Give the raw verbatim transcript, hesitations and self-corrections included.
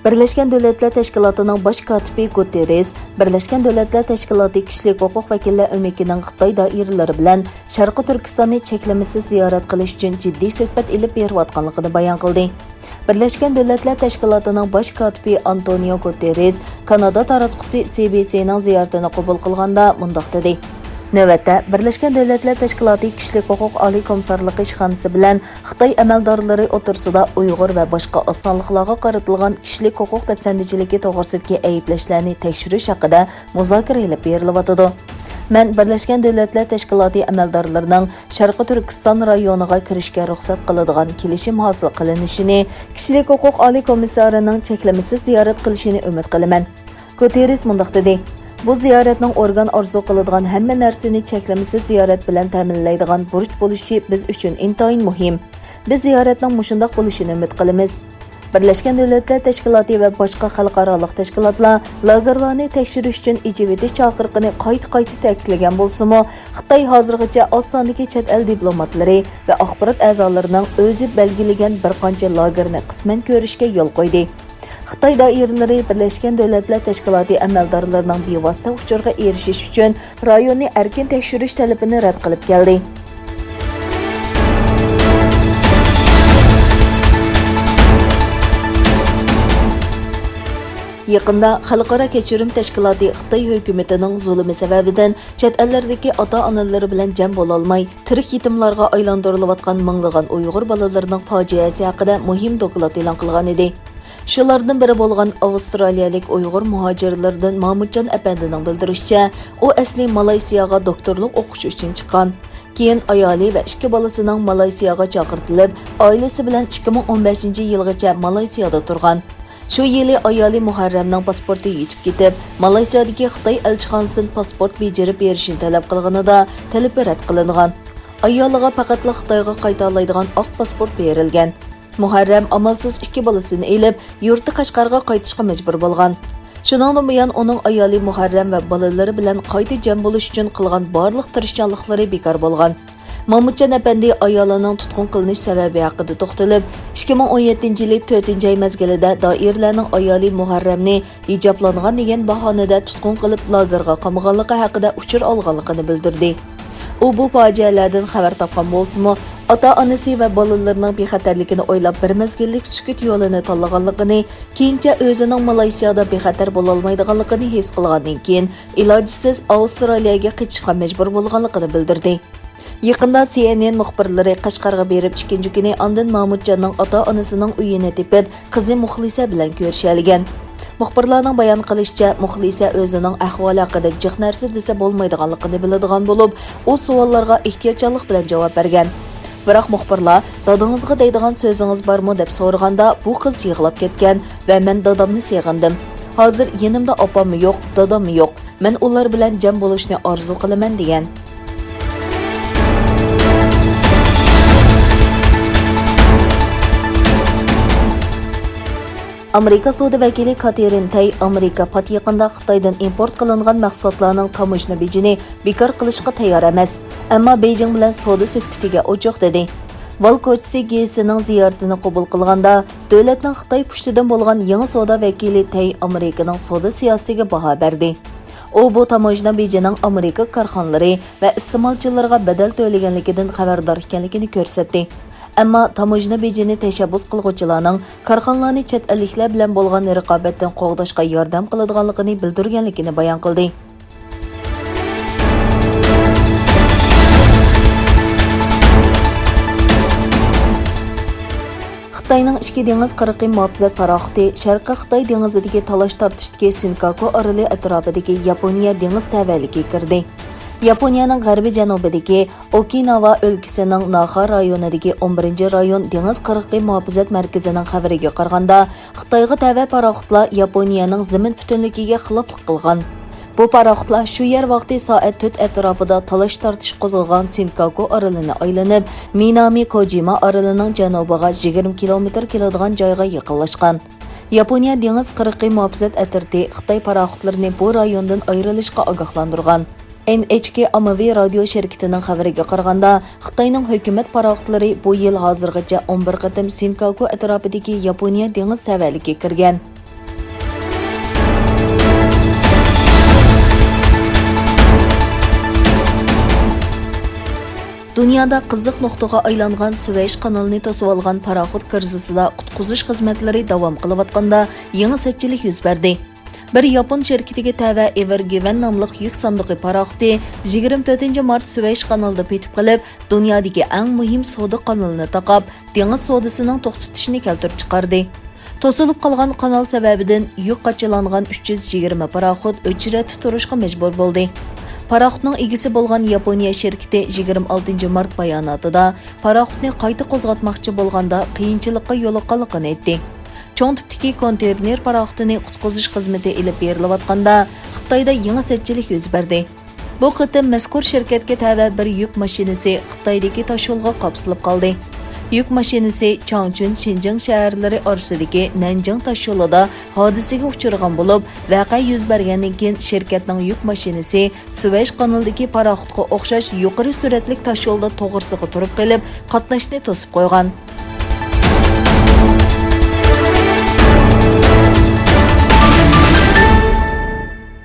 بىرلەشكەن دۆلەتلەر تەشكىلاتىنىڭ باش كاتىپى گۇتېررېس بىرلەشكەن دۆلەتلەر تەشكىلاتى كىشىلىك ھوقۇق ۋەكىللەر ئۆمىكىنىڭ خىتاي دائىرىلىرى بىلەن شەرقىي تۈركىستاننى چەكلىمىسىز زىيارەت قىلىش ئۈچۈن جىددىي سۆھبەت ئېلىپ بېرىۋاتقانلىقىنى بايان قىلدى. بىرلەشكەن دۆلەتلەر تەشكىلاتىنىڭ باش كاتىپى ئانتونىئو گۇتېررېس كانادا تاراتقۇسى سى بى سىنىڭ زىيارىتىنى قوبۇل قىلغاندا مۇنداق دېدى: نۆۋەتتە، بىرلەشكەن دۆلەتلەر تەشكىلاتى كىشىلىك ھوقۇق ئالىي كومىسسارلىقى ئىشخانىسى بىلەن خىتاي ئەمەلدارلىرى ئوتتۇرىسىدا ئۇيغۇر ۋە باشقا ئاز سانلىقلارغا قارىتىلغان كىشىلىك ھوقۇق دەپسەندىچىلىكى توغرىسىدىكى ئەيىبلەشلەرنى تەكشۈرۈش ھەققىدە مۇزاكىرە ئېلىپ بېرىلىۋاتىدۇ. مەن بىرلەشكەن دۆلەتلەر تەشكىلاتى ئەمەلدارلىرىنىڭ شەرقىي تۈركىستان رايونىغا كىرىشكە رۇخسەت قىلىدىغان كېلىشىم ھاسىل قىلىنىشىنى، كىشىلىك ھوقۇق ئالىي كومىسسارىنىڭ چەكلىمىسىز زىيارەت قىلىشىنى ئۈمىد قىلىمەن. گۇتېررېس مۇنداق دېدى: بۇ زىيارەتنىڭ ئورگان ئارزۇ قىلىدىغان ھەممە نەرسىنى چەكلىمىسىز زىيارەت بىلەن تەمىنلەيدىغان بۇرچ بولۇشى بىز ئۈچۈن ئىنتايىن مۇھىم. بىز زىيارەتنىڭ مۇشۇنداق بولۇشىنى ئۈمىد قىلىمىز. بىرلەشكەن دۆلەتلەر تەشكىلاتى ۋە باشقا خەلقئارالىق تەشكىلاتلار لاگېرلارنى تەكشۈرۈش ئۈچۈن ئېچىۋېتىش چاقىرىقىنى قايتا-قايتا تەكىتلىگەن بولسىمۇ، خىتاي ھازىرغىچە ئاز ساندىكى چەت ئەل دىپلوماتلىرى ۋە ئاخبارات ئەزالىرىنىڭ ئۆزى بەلگىلىگەن بىر قانچە لاگېرنى قىسمەن كۆرۈشكە يول قويدى. خىتاي دائىرىلىرى بىرلەشكەن دۆلەتلەر تەشكىلاتى ئەمەلدارلىرىنىڭ بىۋاسىتە ئۇچۇرىغا ئېرىشىش ئۈچۈن رايوننى ئەركىن تەكشۈرۈش تەلىپىنى رەت قىلىپ كەلدى. يېقىندا خەلقئارا كەچۈرۈم تەشكىلاتى خىتاي ھۆكۈمىتىنىڭ زۇلۇمى سەۋەبىدىن چەت ئەللەردىكى ئاتا-ئانىلىرى بىلەن جەم بولالماي، تىرىك يېتىملارغا ئايلاندۇرۇلۇۋاتقان مىڭلىغان ئۇيغۇر بالىلىرىنىڭ پاجىئەسى ھەققىدە مۇھىم دوكلات ئېلان قىلغان ئىدى. شۇلاردىن بىرى بولغان ئاۋسترالىيەلىك ئۇيغۇر مۇھاجىرلىرىدىن مامۇتجان ئەپەندىنىڭ بىلدۈرۈشىچە، ئۇ ئەسلى مالايسىياغا دوكتورلۇق ئوقۇش ئۈچۈن چىققان. كېيىن ئايالى ۋە ئىككى بالىسىنىڭ مالايسىياغا چاقىرتىلىپ، ئائىلىسى بىلەن ئىككى مىڭ ئون بەشىنچى يىلغىچە مالايسىيادا تۇرغان. شۇ يىلى ئايالى مۇھەررەمنىڭ پاسپورتى يىتىپ كېتىپ، مالايسىيادىكى خىتاي ئەلچىخانىسىدىن پاسپورت بېجىرىپ بېرىشىنى تەلەپ قىلغىنىدا، تەلىپى رەت قىلىنغان. ئايالىغا پەقەتلا خىتايغا قايتالايدىغان ئاق پاسپورت بېرىلگەن. مۇھەررەم ئامالسىز ئىككى بالىسىنى ئېلىپ، يۇرتى قەشقەرگە قايتىشقا مەجبۇر بولغان. شۇنىڭدىن بۇيان، ئۇنىڭ ئايالى مۇھەررەم ۋە بالىلىرى بىلەن قايتا جەم بولۇش ئۈچۈن قىلغان بارلىق تىرىشچانلىقلىرى بىكار بولغان. مامۇتجان ئەپەندى ئايالىنىڭ تۇتقۇن قىلىنىش سەۋەبى ھەققىدە توختىلىپ، ئىككى مىڭ ئون يەتتىنچى يىلى تۆتىنچى ئاي مەزگىلىدە دائىرىلەرنىڭ ئايالى مۇھەررەمنى ھىجابلانغان دېگەن باھانىدە تۇتقۇن قىلىپ، لاگېرغا قامىغانلىقى ھەققىدە ئۇچۇر ئالغانلىقىنى بىلدۈردى. ئۇ بۇ پاجىئەلەردىن خەۋەر تاپقان بولسىمۇ، ئاتا-ئانىسى ۋە بالىلىرىنىڭ بىخەتەرلىكىنى ئويلاپ، بىر مەزگىللىك سۈكۈت يولىنى تاللىغانلىقىنى، كېيىنچە ئۆزىنىڭ مالايسىيادا بىخەتەر بولالمايدىغانلىقىنى ھېس قىلغاندىن كېيىن، ئىلاجسىز ئاۋسترالىيەگە قېچىشقا مەجبۇر بولغانلىقىنى بىلدۈردى. يېقىندا سى ئېن ئېن مۇخبىرلىرى قەشقەرگە بېرىپ، ئىككىنچى كۈنى ئاندىن مامۇتجاننىڭ ئاتا-ئانىسىنىڭ ئۆيىنى تېپىپ، قىزى مۇخلىسە بىلەن كۆرۈشەلىگەن. مۇخبىرلارنىڭ بايان قىلىشىچە، مۇخلىسە ئۆزىنىڭ ئەھۋالى ھەققىدە جىق نەرسە دېسە بولمايدىغانلىقىنى بىلىدىغان بولۇپ، ئۇ سوئاللارغا ئېھتىياتچانلىق بىلەن جاۋاب بەرگەن. بىراق مۇخبىرلار، «دادىڭىزغا دەيدىغان سۆزىڭىز بارمۇ؟» دەپ سورىغاندا، بۇ قىز يىغلاپ كەتكەن ۋە، «مەن دادامنى سېغىندىم. ھازىر يېنىمدا ئاپاممۇ يوق، داداممۇ يوق. مەن ئۇلار بىلەن جەم بولۇشنى ئارزۇ قىلىمەن» دېگەن. ئامېرىكا سودا ۋەكىلى كاتېرىن تەي ئامېرىكا پات يېقىندا خىتايدىن ئىمپورت قىلىنغان مەھسۇلاتلارنىڭ تاموژنا بېجىنى بىكار قىلىشقا تەييار ئەمەس، ئەمما بېيجىڭ بىلەن سودا سۆھبىتىگە ئوچۇق، دېدى. ۋال كوچىسى گېزىتىنىڭ زىيارىتىنى قوبۇل قىلغاندا، دۆلەتنىڭ خىتاي پۇشتىدىن بولغان يېڭى سودا ۋەكىلى تەي ئامېرىكىنىڭ سودا سىياسىتىگە باھا بەردى. ئۇ بۇ تاموژنا بېجىنىڭ ئامېرىكا كارخانىلىرى ۋە ئىستېمالچىلىرىغا بەدەل تۆلىگەنلىكىدىن خەۋەردار ئىكەنلىكىنى كۆرسەتتى. ئەمما تاموژنا بېجىنى تەشەببۇس قىلغۇچىلارنىڭ كارخانىلارنى چەت ئەللىكلەر بىلەن بولغان رىقابەتتىن قوغداشقا ياردەم قىلىدىغانلىقىنى بىلدۈرگەنلىكىنى بايان قىلدى. خىتاينىڭ ئىچكى دېڭىز قىرغىقى مۇھاپىزەت پاراخوتى شەرقىي خىتاي دېڭىزىدىكى تالاش-تارتىشتىكى سىنكاكۇ ئارىلى ئەتراپىدىكى ياپونىيە دېڭىز تەۋەلىكىگە كىردى. ياپونىيەنىڭ غەربىي جەنۇبىدىكى ئوكىناۋا ئۆلكىسىنىڭ ناخا رايونىدىكى ئون بىرىنچى رايون دېڭىز قىرغىقى مۇھاپىزەت مەركىزىنىڭ خەۋىرىگە قارىغاندا، خىتايغا تەۋە پاراخوتلار ياپونىيەنىڭ زېمىن پۈتۈنلۈكىگە خىلاپلىق قىلغان. بۇ پاراخوتلار شۇ يەر ۋاقتى سائەت تۆت ئەتراپىدا تالاش-تارتىش قوزغىغان سىنكاكۇ ئارىلىنى ئايلىنىپ، مىنامى كوجىما ئارىلىنىڭ جەنۇبىغا يىگىرمە كىلومېتىر كېلىدىغان جايغا يېقىنلاشقان. ياپونىيە دېڭىز قىرغىقى مۇھاپىزەت ئەترىتى خىتاي پاراخوتلىرىنى بۇ رايوندىن ئايرىلىشقا ئاگاھلاندۇرغان. ئېن ئېچ كې ئاممىۋى رادىيو شىركىتىنىڭ خەۋىرىگە قارىغاندا، خىتاينىڭ ھۆكۈمەت پاراخوتلىرى بۇ يىل ھازىرغىچە ئون بىر قېتىم سىنكاكۇ ئەتراپىدىكى ياپونىيە دېڭىز سەۋەلىكىگە كىرگەن. دۇنيادا قىزىق نۇقتىغا ئايلانغان سۈۋەيش قانىلىنى توسۇۋالغان پاراخوت كىرىزىسىدا قۇتقۇزۇش خىزمەتلىرى داۋام قىلىۋاتقاندا، يېڭى سەتچىلىك يۈز بەردى. بىر ياپون شىركىتىگە تەۋە ئېۋېر گىۋەن ناملىق يۈك ساندۇقى پاراخوتى يىگىرمە تۆتىنچى مارت سۈۋەيش قانىلىدا پېتىپ قېلىپ، دۇنيادىكى ئەڭ مۇھىم سودا قانىلىنى تاقاپ، دېڭىز سودىسىنىڭ توختىتىشىنى كەلتۈرۈپ چىقاردى. توسۇلۇپ قالغان قانال سەۋەبىدىن يۈك قاچىلانغان ئۈچ يۈز يىگىرمە پاراخوت ئۆچرەتتە تۇرۇشقا مەجبۇر بولدى. پاراخوتنىڭ ئىگىسى بولغان ياپونىيە شىركىتى يىگىرمە ئالتىنچى مارت باياناتىدا پاراخوتنى قايتا قوزغاتماقچى بولغاندا قىيىنچىلىققا يولۇققانلىقىنى ئېيتتى. چوڭ تىپتىكى كونتېينېر پاراخوتىنى قۇتقۇزۇش خىزمىتى ئېلىپ بېرىلىۋاتقاندا، خىتايدا يېڭى سەتچىلىك يۈز بەردى. بۇ قېتىم مەزكۇر شىركەتكە تەۋە بىر يۈك ماشىنىسى خىتايدىكى تاشيولغا قاپسىلىپ قالدى. يۈك ماشىنىسى چاڭچۈن، شىنجاڭ شەھەرلىرى ئارىسىدىكى نەنجىڭ تاشيولىدا ھادىسىگە ئۇچرىغان بولۇپ، ۋەقە يۈز بەرگەندىن كېيىن شىركەتنىڭ يۈك ماشىنىسى سۈۋەيش قانىلىدىكى پاراخوتقا ئوخشاش يۇقىرى سۈرئەتلىك تاشيولدا توغرىسىغا تۇرۇپ قېلىپ، قاتناشنى توسۇپ قويغان.